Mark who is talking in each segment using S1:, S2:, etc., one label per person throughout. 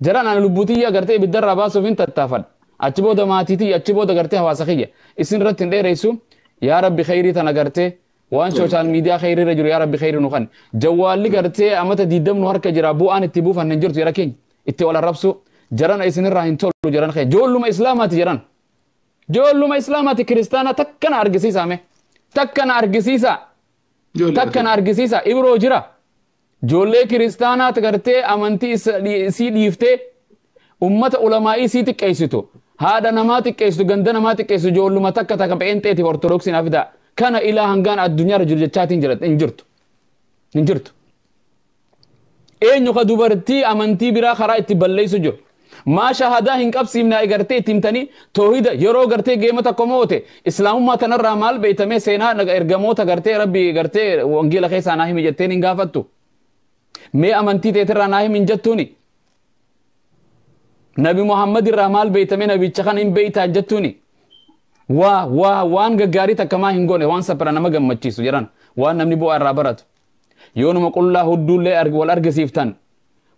S1: Jaraan ani lubbutiyya gartee ibiddarraa baasuuf hin tattaafadha. Achi booda maatiitiyya, achi booda gartee hawaasa kiyya. Isin irratti hin dheeressu. Yaa Rabbi khayrii tana gartee waan sooshaal miidiyaa khayrii irra jiru yaa Rabbi khayrii nu kan. Jawwaalli gartee amata 20 nu harka jira, bu'aan itti buufanne hin jirtu jara keenya. Itti wal arrabsu. Jarana isinirraa hin tolu jaran keenya. Joolluma Islaamaati jaran. Joolluma Islaamaati, kiristaana takkana argisiisaa mee. Takkana argisiisaa. Takkana argisiisaa. Ibroo jira. Ijoollee kiristaanaati gartee amantii isii dhiiftee ummata ulamaa'ii isii xiqqeessitu. Haadha namaa xiqqeessitu, ganda namaa xiqqeessitu, ijoolluma takka takka pheenxeetiif ortodoksii naaf fidaa. Kana ilaa hangaan addunyaarra jiru jechaatiin jira hin jirtu. Hin jirtu. Eenyu ka dubartii amantii biraa karaa itti balleessu jiru? Maa shahadaa hin qabsiifne gartee itti himtanii toohida yeroo gartee geema tokko moote islaamummaa tanarraa maal beektamee seenaa ergamoota gartee rabbi gartee wangeela keessaa naa himi jetteen hin gaafattu. Mee amantii teetirraa naa himi hin jettuuni. Nabi Muhammad irraa maal beektamee nabicha kana hin beektaa hin jettuuni. Waa waa waan gaggaarii takka maa hin goone, waan saphira nama gammachiisu jedhan, waan namni bu'aa irraa baratu. Yoo numa qullaa hudduullee wal argisiiftan,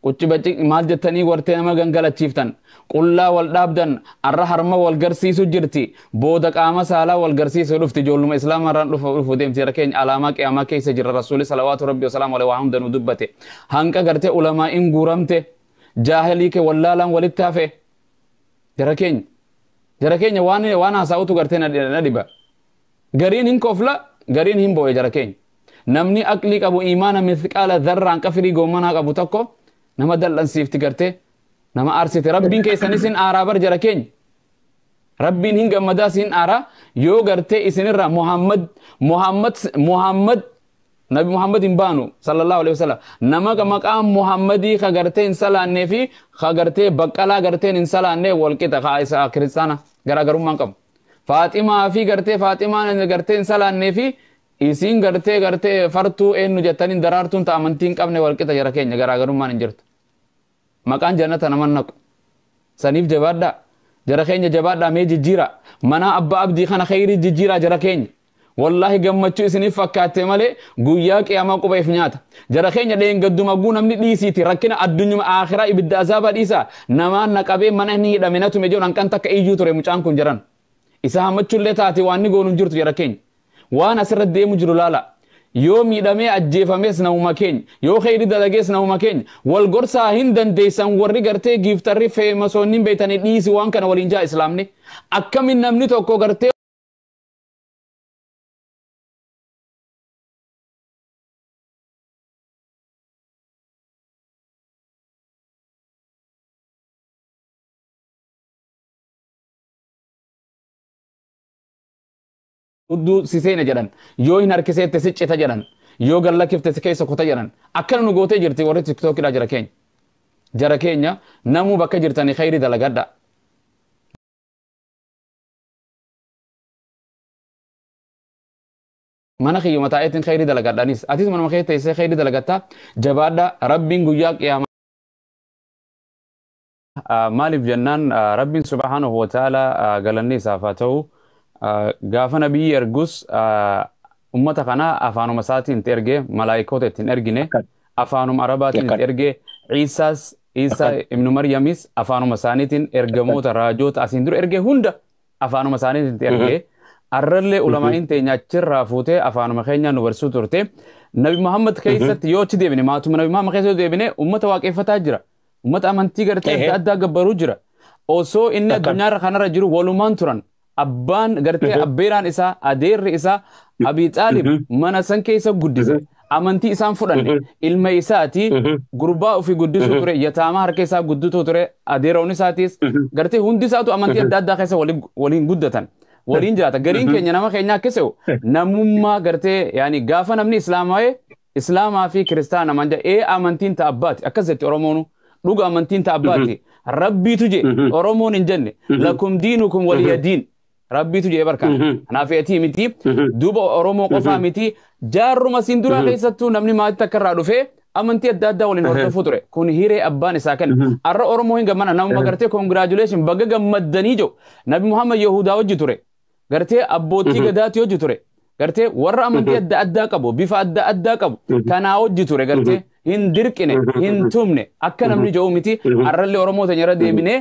S1: qucci bacci maal jettanii wartee nama gangalachiiftan, qullaa wal dhaabdan, arra harma wal garsiisu jirti, booda qaama saalaa wal garsiisu dhufti, ijoolluma islaamaa irraan dhufu deemti. Jara keenya, alaamaa qiyaamaa keessa jira. Rasuuli salawaatu rabbi wasalaamu alaihi waa hunda nu dubbate. Hanqa gartee ulamaa'iin guuramte, jaahilii kee wallaalaan walitti hafe. Jara keenya, jara keenya, waan waan haasa'utu gartee na dhiba. Gariin hin kofla, gariin hin boo'e. Jara keenya, namni aqlii qabu, imaana mithqaala dharraan qafirii goommanaa qabu tokko nama dal'ansiifti, gartee nama aarsite. Rabbiin keessanis hin aaraa bar. Jara keenya, rabbiin hin gammadaas hin aaraa yoo gartee isinirraa Muhammad Muhammad Muhammad Nabi Muhammad hin baanu sallallahu alaihi wasallam. Nama maqaan Muhammadii ka gartee hin salaannee fi ka gartee baqqalaa garteen hin salaannee wal qixa. Ka isa kiristaana garaagarummaan qabu. Faaximaa fi gartee Faaximaan gartee hin salaannee fi isiin gartee fartuu eenyu jettaniin daraartuun ta amantii hin qabne wal qixa. Jara keenya, garaagarummaan hin jirtu. Maqaan jannata naman naqu. Saniif jabaadhaa. Jara keenya, jabaadhaa. Mee jijjiira. Mana abbaa abdii kana khayrii jijjiiraa jara keenya. Wallaahi gammachuu isiniif fakkaatte malee guyyaa qiyaamaa qubeef nyaata. Jara keenya, dheengadduma guu namni dhiisiiti rakkina addunyuma akhiraa ibidda azaabaa dhiisa. Namaan na qabee mana inni hidhame na tume jedhu hanqan takka iyyuu ture mucaan kun jiran. Isa hammachuullee taate waan inni goonu hin jirtu jara keenya. Waan asirra deemu jiru laala. Yoo miidhamee ajjeefames namuma keenya. Yoo kheyri dalagees namuma keenya. Wal gorsaa hin dandeessan warri gartee giiftarri feemasoonni hin beektanii dhiisi waan kana waliin jaa islaamni. Akkamiin namni tokko gartee hudduu si seena jedhan, yoo hin harkiseette si cita jedhan, yoo gallakkifte si keessa kuta jedhan, akkana nu gootee jirti warri tiktookidha. Jara keenya, jara keenya, namuu bakka jirtanii khayri dalagadha. Mana kiyyuma taa'eetiin khayri dalagadhanis, atis manuma kee teessee khayri dalagatta. Jabaadha, rabbiin guyyaa qiyaamaa. Maaliif jennaan, rabbiin subhaanahu wa ta'ala galanni isaaf haa ta'u, gaafa nabiyyi ergus ummata kana afaanuma isaatiin itti erge, malaayikoota ittiin ergine, afaanuma arabaatiin itti erge. Ciisaas, Iisaa ibnu Maryamis afaanuma isaaniitiin, ergamoota raajoota asiin dura erge hunda afaanuma isaaniitiin itti erge. Arrallee ulamaa'iin teenya achirraa fuutee afaanuma keenyaa nu barsiisuu turte. Nabi Muhammad keessatti yoo achi deebine, maatuma Nabi Muhammad keessatti yoo deebine, ummata waaqeffataa jira. Ummata amantii gartee adda addaa gabbaruu jira. Osoo inni addunyaarra kanarra jiru walumaan turan. Abbaan gartee abbeeraan isaa, adeerri isaa Abii Xaalib mana san keessa guddise. Amantii isaan fudhanne, ilma isaati, gurbaa ofii guddisuu ture, yataamaa harka isaa guddisuu ture. Adeeroon isaatis gartee hundi isaatu amantii adda addaa keessa waliin guddatan. Waliin jiraata. Gariin keenya nama keenya akka se'u namummaa gartee yaani gaafa namni islaamaa'e islaamaa fi kiristaana namaan jedha, ee amantiin ta'a abbaati akkas jetti Oromoonu, dhuga amantiin ta'a abbaati, rabbiitu je, Oromoon hin jenne. Lakum diinukum waliya diin, rabbiitu jee barkaan. Kanaaf eetii miti duuba Oromoo qofaa miti, jaarruma siin duraa keessattuu namni maatii takka irraa dhufee amantii adda addaa waliin hordofuu ture. Kun hiree abbaan isaa kenne. Arra Oromoo hin gammana namuma gartee congratulation baga gammaddanii jiru. Nabi Muhammad Yahudaa wajji ture. Gartee abbootii gadaati wajji ture. Gartee warra amantii adda addaa qabu, bifa adda addaa qabu kanaa wajji ture gartee. Hin dirqine, hin tumne, akka namni jedhu miti. Arrallee Oromoo teenya irra deebinee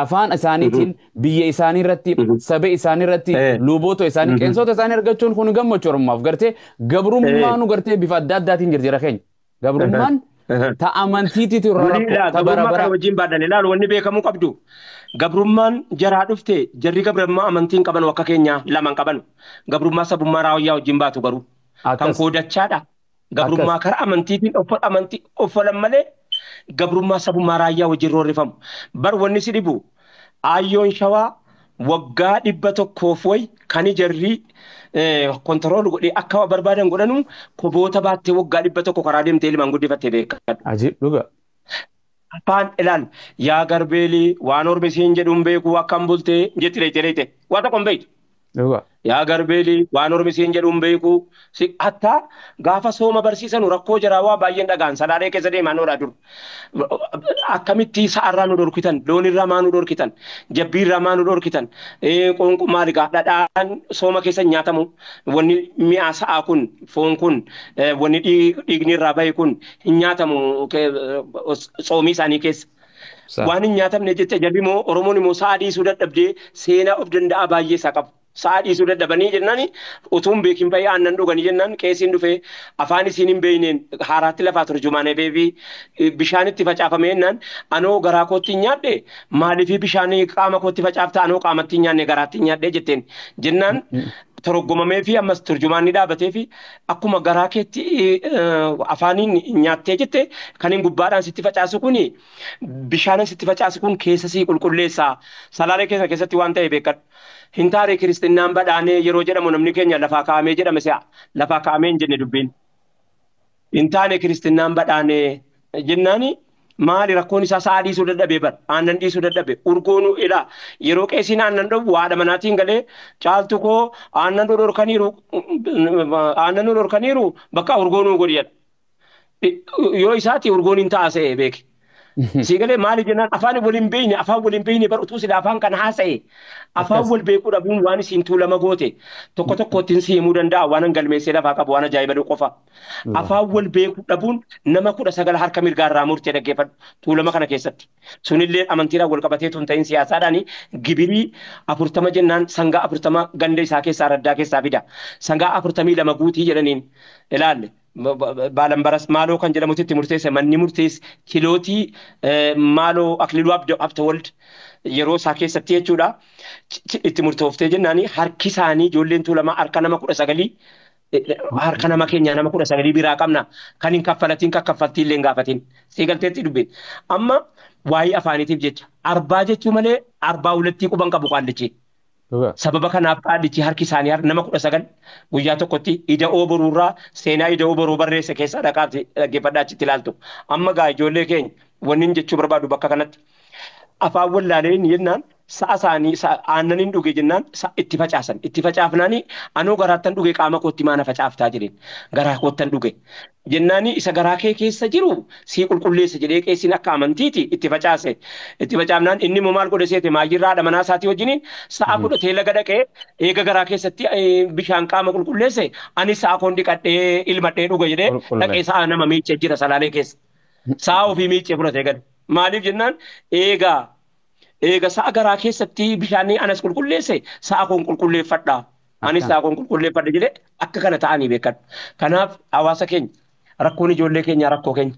S1: afaan isaaniitiin biyya isaanii irratti, saba isaanii irratti, luboota isaanii, qeensoota isaanii argachuun kun gammachuu Oromoof gartee gabrummaa nu gartee bifa adda addaatiin jirti jira keenya. Gabrummaan ta amantiitiitu irra rakkoo ta bara bara.
S2: Wajjin baadhan ilaalu wanni beekamuu qabdu. Gabrummaan jaraa dhufte jarri gabrummaa amantiin qaban akka keenya lamaan qaban. Gabrummaa sabummaa raayyaa wajjin baatu garuu. Kan koodachaadha. Gabrummaa karaa amantiitiin amantii uffalan malee gabrummaa sabummaa raayyaa wajjin roorrifamu. Bar wanni si dhibu aayyoon shawaa waggaa 100 wayi kan jarri kontirool godhee akka barbaadan godhanu koboota baattee waggaa 100 karaa deemtee ilmaan guddifattee beekadhu.
S1: Ajiib dhuga.
S2: Afaan ilaal yaa garbeelii waan ormi siin jedhuun beeku akkam bultee jetti reete reete waa tokko hin beektu. Yaa garbeelii waan ormi siin jedhuun beeku hatta gaafa sooma barsiisanu rakkoo jaraa waa baay'een dhagaan salaalee keessa deemaa oolaa dur. Akkamitti sa'arraa nu dhorkitan, loonirraa maa nu dhorkitan, jabbiirraa maa nu dhorkitan, qoonqoo maali gaa dhadhaan sooma keessa nyaatamu wanni mi'a sa'aa kun foon kun wanni dhiigni irraa bahe kun hin nyaatamu soomii isaanii keessa. Waan hin nyaatamne jecha jarri immoo Oromoon immoo sa'a dhiisuu dadhabdee seenaa of danda'a baay'ee isaa qabu. Sa'a dhiisuu dadhabanii jennaan utuu hin beekin bahee aannan dhuganii jennaan qeesiin dhufee afaan isiin hin beekneen haaraatti lafaa turjumaanee fi bishaan itti facaafame jennaan anoo garaa kootti hin nyaadhe maaliif bishaan qaama kootti facaafta anoo qaamatti hin nyaanne garaatti hin nyaadhe jetteen jennaan toroggomamee fi ammas turjumaanni dhaabatee fi akkuma garaa keetti afaaniin nyaattee jette kan hin gubbaadhaan sitti facaasu kun bishaan sitti facaasu kun keessa sii qulqulleessa salaalee keessa keessatti waan ta'e beekadhu. Hin taane kiristinnaan badhaanee yeroo jedhamu namni keenya lafaa kaa'amee jedhame si'a lafaa kaa'amee hin jenne dubbiin. Hin taane kiristinnaan badhaanee jennaani maali rakkoon isaa sa'a dhiisuu dadhabee bar aannan dhiisuu dadhabe urgoonu ilaa yeroo qeesiin aannan dhabu waadha manaatiin galee caaltu koo aannan dhorkaniiru aannan dhorkaniiru bakka urgoonuu godhi jedha. Yoo isaati urgoon hin taasee beeki. Siigalee maali jennaan afaan waliin beekne afaan waliin beekne bar utuu sila afaan kana haasa'e afaan wal beekuu dhabuun waan isiin tuulama goote tokko tokkotti si himuu danda'a waan galmeessee lafaa qabu waan ajaa'iba qofa. Afaan wal beekuu dhabuun nama 19 harka mirgaarraa murtee dhaggeeffadhu tuulama kana keessatti. Sunillee amantiidhaan wal qabatee tun ta'in siyaasaadhaan gibirii 40 jennaan sangaa 40 ganda isaa keessaa raddaa keessaa fida. Sangaa 42 guutii jedhaniin ilaalle. Baalambaras maaloo kan jedhamutti itti murteesse manni murteesse kilootii maaloo Akililuu Abtawold yeroo isaa keessatti jechuudha itti murtooftee jennaani harki isaanii ijoolleen tuulamaa harka nama 19 harka nama keenya nama 19 biraa qabna kan hin kaffalatiin kan kaffaltii illee hin gaafatin siigalteetti dubbin amma waa'ee afaaniitiif jecha arbaa jechuu malee arbaa hulattii quban qabu qaallichi. Sababa kanaaf qaallichi harki isaanii nama 19 guyyaa tokkotti ida'oo boruurraa seenaa ida'oo boruu barreesse keessaa dhaqaatti dhaggeeffadhaa achitti ilaaltu. Amma gaa ijoollee keenya wanni jechuu barbaadu bakka kanatti afaan wallaaleen jennaan sa'a isaanii aannan hin dhuge jennaan itti facaasan. Itti facaafnaani anoo garaattan dhuge qaama kootti maana facaaftaa jedheen garaa koottan dhuge. Jennaani isa garaa kee keessa jiru sii qulqulleessa jedhee qeessiin akka amantiiti itti facaase. Itti facaafnaan inni immoo maal godhe seete maayirraa haadha manaa isaatii wajjiniin sa'a fudhatee laga dhaqee eega garaa keessatti bishaan qaama qulqulleesse ani sa'a koon dhiqadhee ilmadhee dhuge jedhee dhaqee sa'a nama miicee jira salaalee keessa. Sa'a ofii miicee fudhatee gale. Maaliif jennaan eega sa'a garaa keessatti bishaan anas qulqulleesse sa'a koon qulqulleeffadha. Anis sa'a koon qulqulleeffadha jedhee akka kana ta'anii beekadhu. Kanaaf hawaasa keenya rakkoon ijoollee keenya rakkoo keenya.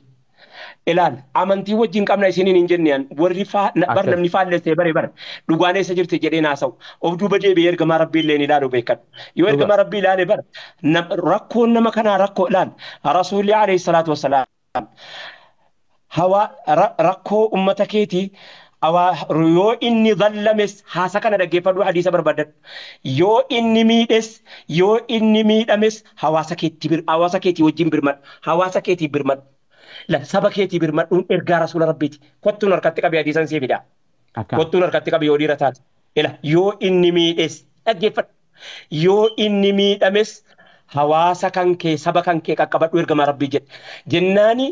S2: Ilaal amantii wajjin qabna isiniin hin jenneen warri bar namni faallessee bare bare dhugaan eessa jirti jedhee naasa'u of duuba deebi'ee ergamaa rabbii illee ilaalu beekadhu. Yoo ergamaa rabbii ilaale bar rakkoon nama kanaa rakkoo ilaal rasuulli alayhi salaatu wassalaam hawa rakkoo ummata keetii yoo inni dhallames haasa kana dhaggeeffadhu hadiisa barbaadadhu. Yoo inni miidhes yoo inni miidhames hawaasa keetii wajjin birmadhu. Hawaasa keetii birmadhu. Saba keetii birmadhuun ergaa rasuula rabbiiti. Kottuun harkatti qabi hadiisan sii fida. Kottuun harkatti qabi yoo dhiira taate. Yoo inni miidhes dhaggeeffadhu. Yoo inni miidhames hawaasa kan kee saba kan kee qaqqabadhu ergamaa rabbii jedhe. Jennaani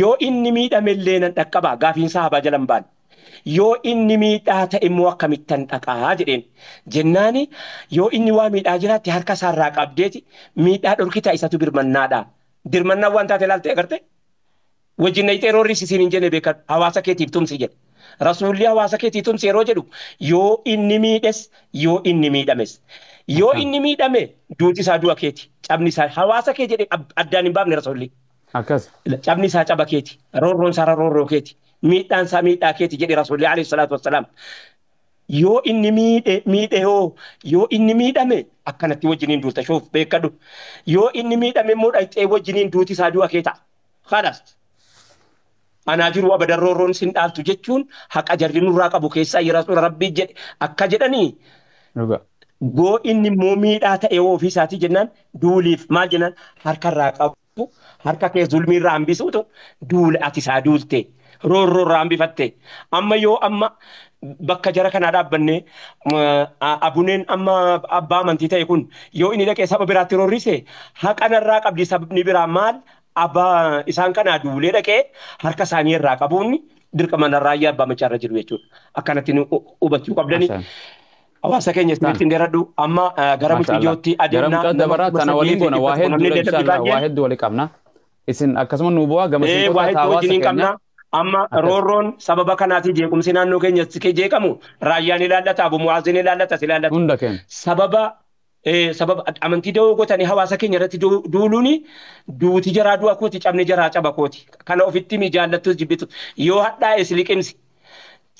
S2: yoo inni miidhamellee nan dhaqqaba gaafiin sahabaa jalan baane. Yoo inni miidhaa ta'e immoo akkamittan dhaqaa jedheen. Jennaani yoo inni waa miidhaa jiraatti harka isaarraa qabdeeti miidhaa dhorkitaa isatu birmannaadha. Dirmannaa waan taate ilaalte agarte? Wajjin nayitee roorrisi siin hin jenne beekadhu. Hawaasa keetiif tumsi jedhe. Rasuulli hawaasa keetii tumsi yeroo jedhu yoo inni miidhes yoo inni miidhames. Yoo inni miidhame duuti isaa du'a keeti. Cabni isaa hawaasa kee jedhe addaan hin baafne rasuulli.
S1: Akkas.
S2: Cabni isaa caba keeti. Roorroon isaa roorroo keeti. Miidhaan isaa miidhaa keeti jedhe rasuulli alayhi salaatu wassalaam. Yoo inni miidhe hoo yoo inni miidhame akkanatti wajjiniin duulta shoof beekadhu. Yoo inni miidhame immoo dhaqxee wajjiniin duuti isaa du'a kee ta'a. Khalas. Anaa jiru abadan roorroon sin dhaaltu jechuun haqa jarri nurraa qabu keessaa rasuula rabbii jedhe akka jedhanii. Goo inni immoo miidhaa ta'e hoo ofii isaatii jennaan duuliif maal jennaan harkarraa qabu harka kee zulmiirraa hambisuutu duula ati isaa duulte roorroorraa hambifatte. Amma yoo amma bakka jara kanaa dhaabbanne abuneen amma abbaa amantii ta'e kun yoo inni dhaqee saba biraatti roorrise haqa narraa qabdi sabni biraa maal abbaa isaan kanaa duulee dhaqee harka isaanii irraa qabuun dirqama narraa abbaa machaarra jiru jechuudha. Akkanatti hubachuu qabdani. Hawaasa keenya isinitti hin dheeradhu amma gara mucayyootti adeemnaa.
S1: Gara mucaa dabaraa tana waliin goona waa hedduu inshallah waa hedduu walii qabna. Isin akkasuma nu bu'aa gama
S2: siinqotaa hawaasa keenya. Amma roorroon sababa kanaatiin jeequmsi naannoo keenyatti jeeqamu raayyaan ilaallata Abu Mu'aazin ilaallata ilaallata.
S1: Hunda keenya.
S2: Sababa amantii da'oo gootanii hawaasa keenya irratti duuluun duuti jaraa du'a kooti cabni jaraa caba kooti. Kana ofitti mi jaallattus jibbitu yoo hadhaa'es liqimsi.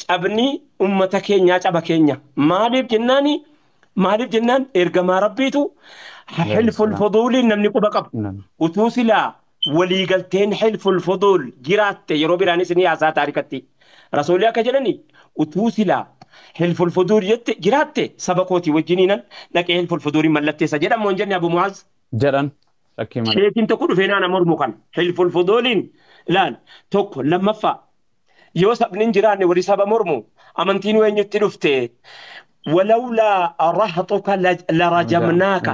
S2: Cabni uummata keenyaa caba keenya. Maaliif jennaan ergamaa rabbiitu xilful fuduuliin namni quba qabu. Utuu silaa waliigalteen xilful fuduul jiraatte yeroo biraanis ni haasaa taarikatti. Rasuulli akka jedhani utuu silaa xilful fuduul jette jiraatte saba kootii wajjiniinan dhaqee xilful fuduuliin mallatteessa jedhamu hin jenne Abu Mu'aaz.
S1: Jedhan.
S2: Sheekiin tokko dhufee naana mormu kana xilful fuduuliin ilaal tokko lammaffaa. Yoo sabni hin jiraanne walii saba mormu amantiin eenyutti dhufte walawlaa rahatuka larajamnaaka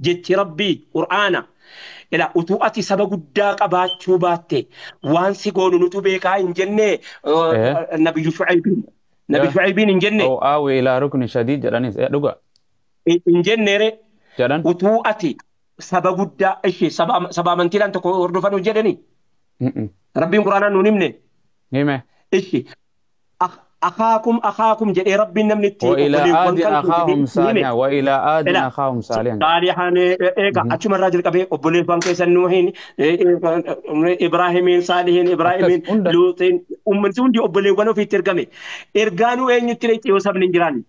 S2: jechi rabbii qur'aana ila utuu ati saba guddaa qabaachuu baatte waan si goonu nutu beekaa hin jenne nabiyyu Shucaybiin hin jenne.
S1: Aawi ilaa rukni shadiid jedhanis dhuga.
S2: Hin jenneere
S1: jedhan
S2: utuu ati saba guddaa ishee saba amantiidhaan tokko hordofan hin jedhani. Rabbiin qur'aanaan nuun himne.
S1: Hime.
S2: Ishi akhaakum jedhee rabbiin namni itti
S1: وإلى عاد أخاهم صالحا وإلى عاد أخاهم صالحا
S2: صالحا eega achumarraa jalqabee obboleewwan keessan Nuuhiin Ibraahimiin Saalihiin Ibraahimiin Luuxiin uummanni hundi obboleewwan ofiitti ergame ergaanuu eenyutti dhaqxe yoo sabni hin jiraanne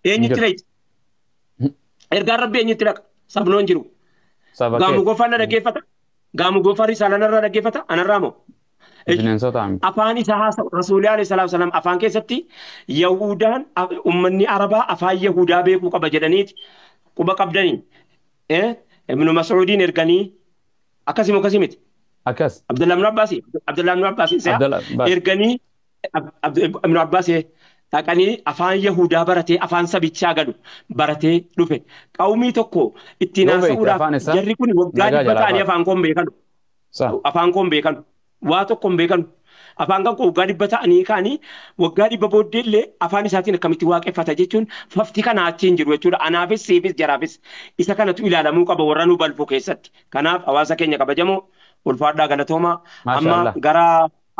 S2: eenyutti dhaqxe ergaan rabbi eenyutti dhaqa sabnoon hin jiru gaamu goofaan na dhaggeeffata gaamu goofaan risaalanarraa dhaggeeffata anarraa moo Afaan isaa haasa'u Rasuulli alayhi salaatu wasalaam afaan keessatti Yahudaan uummanni Arabaa afaan Yahudaa beekuu qaba jedhaniiti quba qabdanii Ibnu Mas'uudiin erganii akkasuma akkasii miti.
S1: Akkas.
S2: Abdullah ibn Abbaas Abdullah ibn Abbaas erganii Ibnu Abbaas dhaqanii afaan Yahudaa baratee afaan sabichaa galu baratee dhufe qawmii tokko ittiin haasa'uudhaaf jarri kun waggaa 100 ta'anii afaan koon beekanu. Afaan koon beekanu. Waa tokko hin beekanu. Afaan kan waggaa 100 ta'anii kaanii waggaa 100 booddee illee afaan isaatiin akkamitti waaqeffata jechuun fafti kana achi hin jiru jechuudha. Anaafis siifis jaraafis isa kanatu ilaalamuu qaba warra nu balfu keessatti. Kanaaf hawaasa keenya kabajamoo ulfaadhaa galatoomaa. Amma gara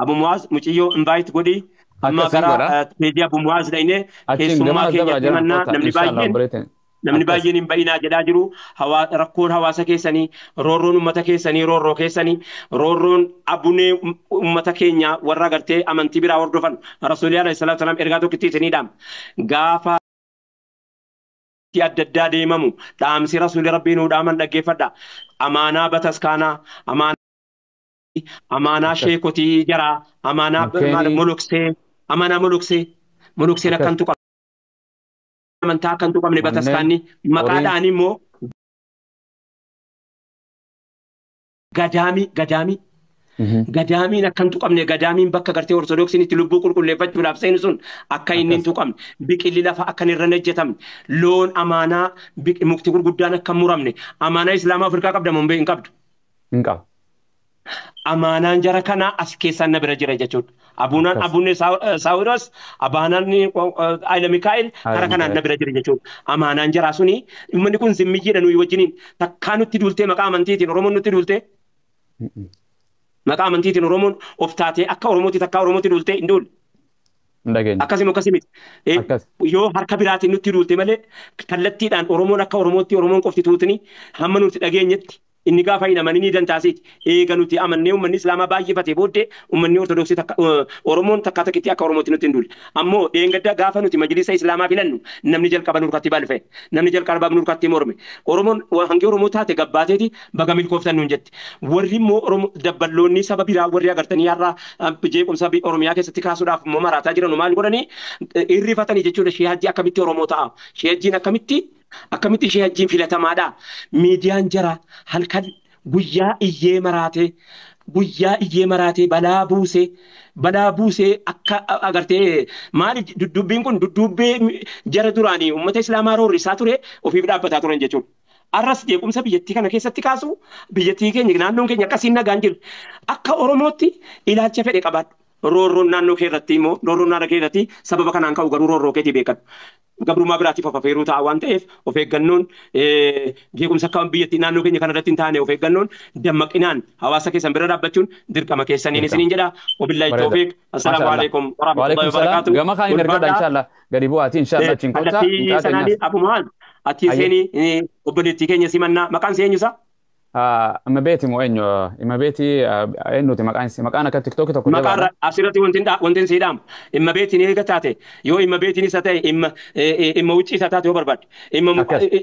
S2: Abu Mu'aaz muciyyoo invite godhi. Amma gara peejii Abu Mu'aaz dhaqnee keessummaa keenya himannaa namni baay'een. Namni baay'een hin ba'inaa jedhaa jiru rakkoon hawaasa keessanii roorroon uummata keessanii roorroo keessanii roorroon abunee uummata keenya warra agartee amantii biraa hordofan Rasuulli alayhi salaatu wasalaam ergaa tokkitti isinii dhaama. Gaafa adda addaa deemamu dhaamsi Rasuulli rabbii nuu dhaaman dhaggeeffadha. Amaanaa bataskaanaa amaanaa sheekotii jaraa amaanaa moloksee molokseen akkantu qaba. Amantaa akkantu qabne bataskaanni maqaadhaan immoo gadaamiin akkantu qabne gadaamiin bakka gartee ortodoksiin itti lubbuu qulqulleeffachuudhaaf seenu sun akka inni hin tuqamne biqilli lafa akka irra hin ejjetamne loon amaanaa mukti gurguddaan akka hin muramne amaanaa islaamaa Afrikaa qabda moo hin qabdu?
S1: Hin qabu.
S2: Amaanaan jara kanaa as keessaan na bira jira jechuudha. Abuunaan Abuunee Saawuros, Abaanaan Hayila Mikaa'el kara kanaan na bira jira jechuudha. Amaanaan jaraa suni uummanni kun zimmiyyiidha nuyi wajjiniin takkaa nutti duultee maqaa amantiitiin Oromoon nutti duultee. Maqaa amantiitiin Oromoon of taatee akka Oromootti takka Oromootti duultee hin duulle. Akkasuma akkasii miti. Yoo harka biraatiin nutti duulte malee kallattiidhaan Oromoon akka Oromootti Oromoon qofti tuutni hamma nuti dhageenyetti inni gaafa hin amanin ni dantaasiiti. Eega nuti amannee uummanni Islaamaa baay'ifatee booddee uummanni Ortodoksii takka Oromoon takka takkitti akka Oromootti nutti hin duulle. Ammoo dheengadda gaafa nuti majlisa Islaamaa filannu namni jalqaba nurkatti balfe. Namni jalqaba nurkatti morme. Oromoon hangi Oromoo taate gabbaateeti baga milkooftan nuun jetti. Warri immoo Oromoo dabballoonni saba biraa warri agartanii har'a jeequmsa Oromiyaa keessatti kaasuudhaaf immoo maraataa jiran maal godhanii irrifatanii jechuudha. Shee Hajji akkamitti Oromoo ta'a? Shee Hajjiin akkamitti Shee Hajjiin filatamaadha? Miidiyaan jara halkan guyyaa iyyee maraatee balaa buusee akka agartee maali dudubbiin kun duddubbee jara duraanii uummata Islaamaa roorrisaa ture ofiif dhaabbataa turan jechuudha. Arras jeequmsa biyyattii kana keessatti kaasu biyyattii keenya naannoon keenya akkasiin nagaan jiru. Akka Oromootti ilaalcha fedhe qabaadhu. Roorroon naannoo kee irratti immoo roorroon naannoo kee irratti sababa kanaan ka'u garuu roorroo keetii beekadhu. Gabrummaa biraatiif of affeeruu ta'a waan ta'eef of eeggannoon jeequmsa akka biyyattii naannoo keenya kanarratti hin taane of eeggannoon dammaqinaan hawaasa keessan bira dhaabbachuun dirqama keessaniin isiniin jedha. Wabillahi tawfiiq. Assalaamu alaikum warahmatullahi wabarakatuh.
S1: Gama kaan ergadha inshallah. Gadi bu'aati inshallah cinqoota.
S2: Kallattii sanaanii abumaan ati seenii obboleettii keenya simannaa maqaan see eenyusaa?
S1: Ima beeti moo eenyu? Ima beeti eenyuti maqaan isii? Maqaan akka tiktookii tokko
S2: jabaadha. Maqaan asirratti wanti sii dhaamu. Ima beetiin eega taate yoo ima beetiin isa ta'e ima wuccii isa taate yoo barbaadde.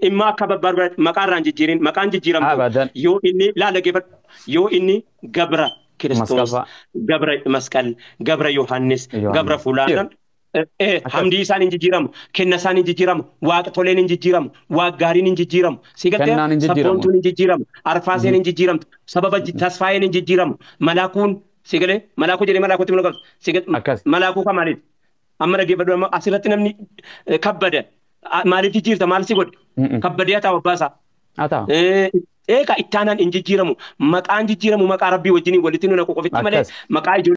S2: Ima akka barbaadde maqaa irraan jijjiirin maqaan jijjiiramtu yoo inni laala geeffadhu yoo inni Gabra Kiristoos Gabra Masqal Gabra Yohaannis Gabra Fulaan hamdii isaan hin jijjiiramu, kenna isaan hin jijjiiramu, waaqa toleen hin jijjiiramu, waaqa gaariin hin jijjiiramu, si galtee sabboontuun hin jijjiiramu, arfaaseen hin jijjiiramtu, sababa tasfaayeen hin jijjiiramu, malaakuun si galee malaakuu jedhee malaakuutti mul'atu si galee malaakuu kan maaliif? Amma dhaggeeffadhu amma asirratti namni kabbada maaliif jijjiirta maal si godhe kabbadee haa ta'u abbaasaa. Eega ittaanaan hin jijjiiramu maqaan jijjiiramu maqaa rabbii wajjiniin walitti nu naqu qofitti malee maqaa ijoollee.